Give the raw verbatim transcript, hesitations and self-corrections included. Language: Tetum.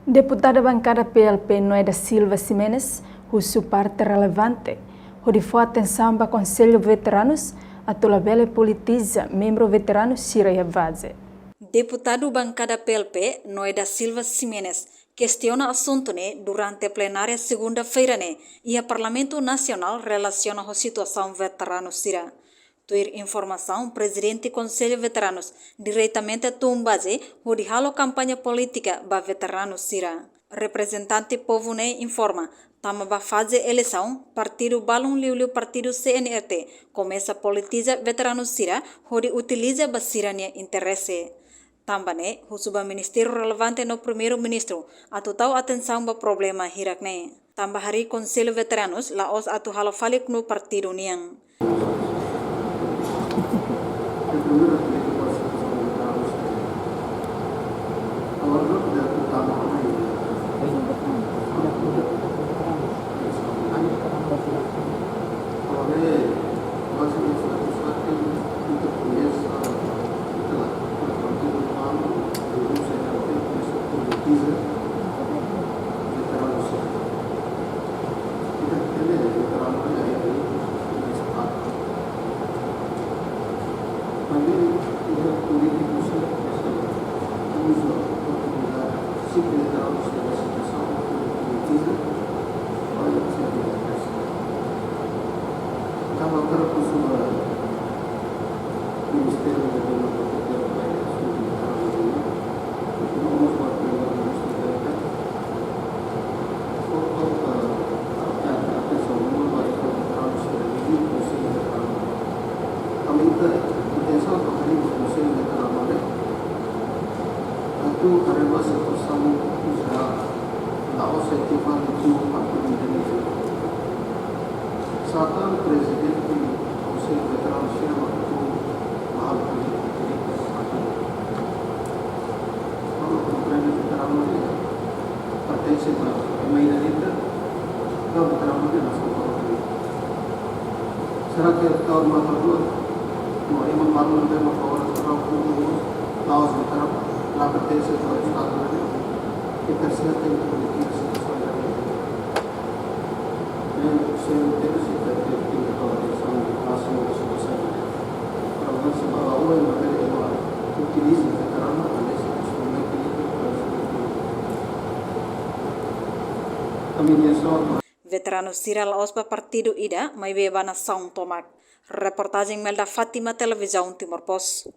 Deputada bankada P L P Noé da Silva Ximenes husu parte relevante hodi fó atensaun ba Konsellu Veteranus atu labele politiza membru veteranu sira iha baze. Deputadu bankada P L P Noé da Silva Ximenes kestiona asuntu ne'e durante plenária segunda-feira ne'e iha Parlamentu Nasionál relasiona ho situasaun veteranu sira. Tuir informasaun, Prezidente Konsellu Veteranus diretamente tun baze hodi halo kampaña polítika ba veteranu sira. Reprezentante povu ne'e informa, tama ba faze eleisaun, partidu balun liuliu partidu C N R T komesa politiza veteranu sira hodi utiliza ba sira-nia interese. Tanba ne'e, husu ba ministériu relevante no Primeiru-Ministru atu tau atensaun ba problema hirak ne'e. Tanba harii Konsellu Veteranus la'ós atu halo fali knu'u partidu nian. Também iha polítiku sira uza oportunidade sira veteranu sira situasaun polítika, olha, se a vida é assim. Tanba ha'u hakarak husu ba Ministériu Governu Portugés ba asuntu veteranu, no mós ba Primeiru-Ministru, Satan Prezidente Konsellu Veteranu sira mak atu ba halo polítika, polítika partidu. Kuandu komprende veteranu ne'e pertense ba família ida, ka veteranu ne'e nasaun Portugés. Será que ha'u mata rua? No, ema balu ne'ebé mak agora será o povo, la'ós veteranu, la pertense ba estadu ne'e, ke terseira tenke polítika situasaun ne'e. Ne'e, se não tem esse perfil, tem que dar atenção máxima à situação. Para ver se vai lá, ou ele vai utiliza veteranu, para esse instrumento aí, para esse instrumento. A minha só Veteranu sira la'ós ba partidu ida, maibé ba nasaun tomak. Reportajen Melda Fátima, Televizaun Timor Post.